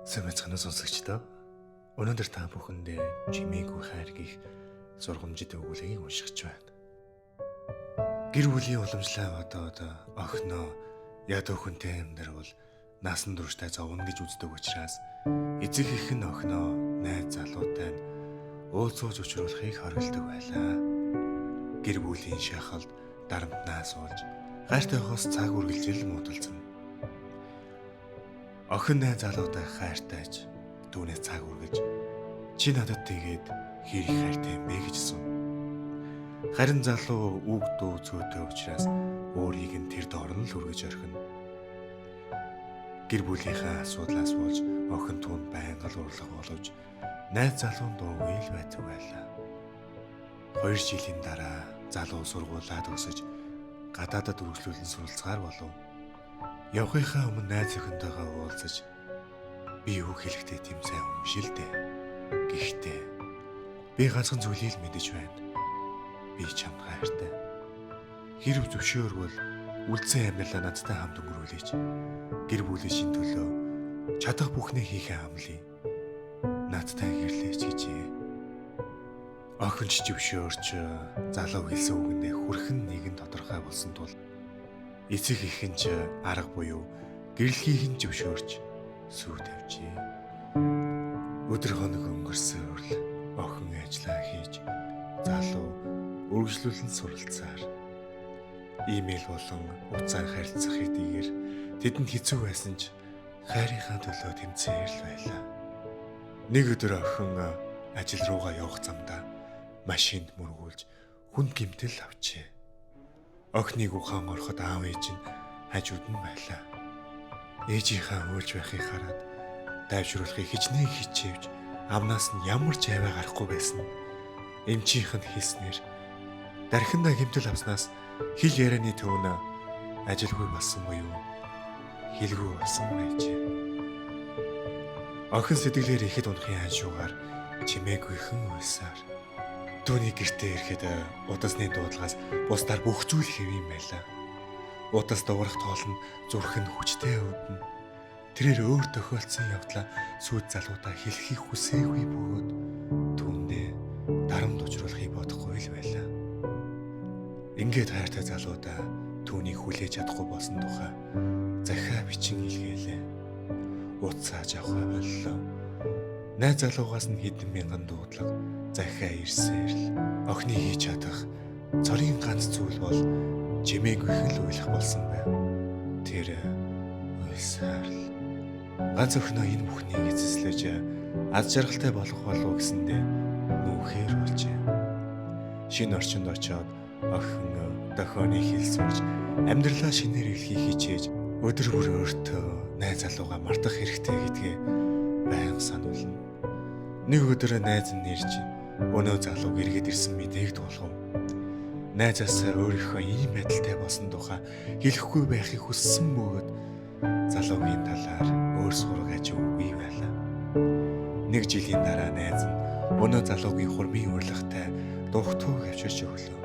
Сайн байцгаана сонсогчдоо. Өнөөдөр та бүхэндээ чимээгүй хайр гих сургамжит өгүүлгийг уншиж байна. Гэр бүлийн уламжлал бодоод охиноо ядуу хүнтэй амьдрал насан туршдаа зовно гэж үздэг учраас эцэг эх нь охиноо найз залуутай нь уулзууж учруулахыг хориглодог байлаа. Гэр бүлийн шахалд дарамтнаа суулж хайртай хос цаг үргэлжил муудалцсан. Охин найз залуутай хайртайч түүнээс цаг үргэлж чи надад тэгээд хэр их хайртай юм бэ гэж асуув. Харин залуу үг дуу зөөтэй учраас өөрийг нь тэр доор нь л үргэж орхино. Гэр бүлийнхээ асуудлаас болж охин түүнд байнга л урлах боловч найз залуун дуугүй л байдаг байлаа. 2 жилийн дараа залуу сургуулаа төгсөж гадаадад үргэлжлүүлэн суралцгаар болов. Явахынхаа өмнө найз охинтойгоо уулзаж би юу хэлэхдээ тийм сайн хүн биш л дээ. Гэхдээ би ганцхан зүйлийг л мэдэж байна. Би чамд хайртай. Хэрв зөвшөөрвөл үлдсэн амьдралаа надтай хамт өнгөрүүлээч. Гэр бүлийн төлөө чадах бүхнээ хийхээ амлая. Надтай гэрлээч гэжээ. Охин ч зөвшөөрч залуу хэлсэн үгэндээ хүрхэн нэгэн тодорхой болсон тул эцэг эх нь ч арга буюу гэрлэхийг нь зөвшөөрч сүү тавьжээ. Өдөр хоног өнгөрсөөр л охин ажиллаа хийж залуу үргэлжлүүлэн суралцаар имэйл болон утсаар харилцах хэдийгээр тэдэнд хэцүү байсан ч хайрынхаа төлөө тэмцээр л байлаа. Нэг өдөр охин ажил руугаа явах замдаа машинд мөргүүлж хүнд гэмтэл авчээ. Охиныг ухаан ороход аав ээж нь хажууд нь байлаа. Ээжийнхээ уйлж байхыг хараад дайвшруулахыг хичнээн хичээвч амнаас нь ямар ч авиа гарахгүй байсан. Эмчийнх нь хэлснээр дархиндаа гэмтэл авснаас хэл ярианы төв нь ажилгүй болсон буюу хэлгүй болсон байжээ. Охин сэтгэлээр ихэд унахын хажуугаар чимээгүйхэн уйлсаар түүний гэртээ ирэхэд удасны дуудлагаас бусдаар бүх зүйл хэв юм байлаа. Удас дуурах тоол нь зүрх нь хүчтэй өвдөнө. Тэрээр өөр тохиолдсон явдлаа сүйд залуудаа хэлэхийг хүсээгүй бөгөөд түүндээ дарамт учруулахыг бодохгүй л байлаа. Ингээд хайртай залуудаа түүнийг хүлээж чадахгүй болсон тухай захиа бичин илгээлээ. Утсаа авахаа боллоо. Найз залуугаас нь хэдэн мянган дуудлага захиа ирсээр л охины хийж чадах цорын ганц зүйл бол чимээгүйхэн л уйлах болсон байв. Тэр уйлсаар л ганц охиноо энэ бүхнийг эцэслэж аз жаргалтай болох болов гэсэндээ нүхээр болжээ. Шинэ орчинд очиод охин дохионы хэл сурч амьдралаа шинээр эхлэхийг хичээж өдөр бүр өөртөө найз залуугаа мартах хэрэгтэй гэдгээ байнга сануулна. Нэг өдөр найз нь ирж өнөө залууг эргээд ирсэн мэдээг туулгав. Найзаас өөрийнхөө ийм байдалтай болсон тухай хэлэхгүй байхыг хүссэн бөгөөд залуугийн талаар өөр сураг аж үгүй байлаа. Нэг жилийн дараа найз нь өнөө залуугийн хурмын урилгатай дугтуйг авчирч өглөө.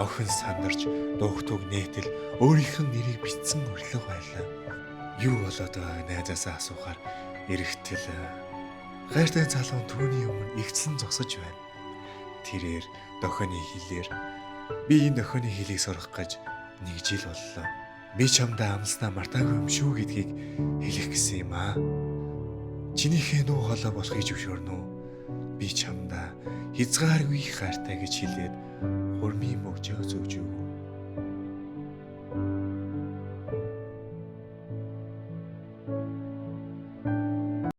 Охин сандарч дугтуйг нээтэл өөрийнх нь нэрийг бичсэн урилга байлаа. Юу болоод байгааг найзаасаа асуухаар эргэтэл хайртай залуу түүний өмнө игцэн зогсож байна. Тэрээр дохионы хэлээр би энэ дохионы хэлийг сурах гэж нэг жил боллоо. Би чамдаа амласнаа мартаагүй юм шүү гэдгийг хэлэх гэсэн юм аа. Чинийхээ нүү хоолой болохыг зөвшөөрнө үү? Би чамдаа хязгааргүй хайртай гэж хэлээд хурмын мөгжөө зөөж өгөв.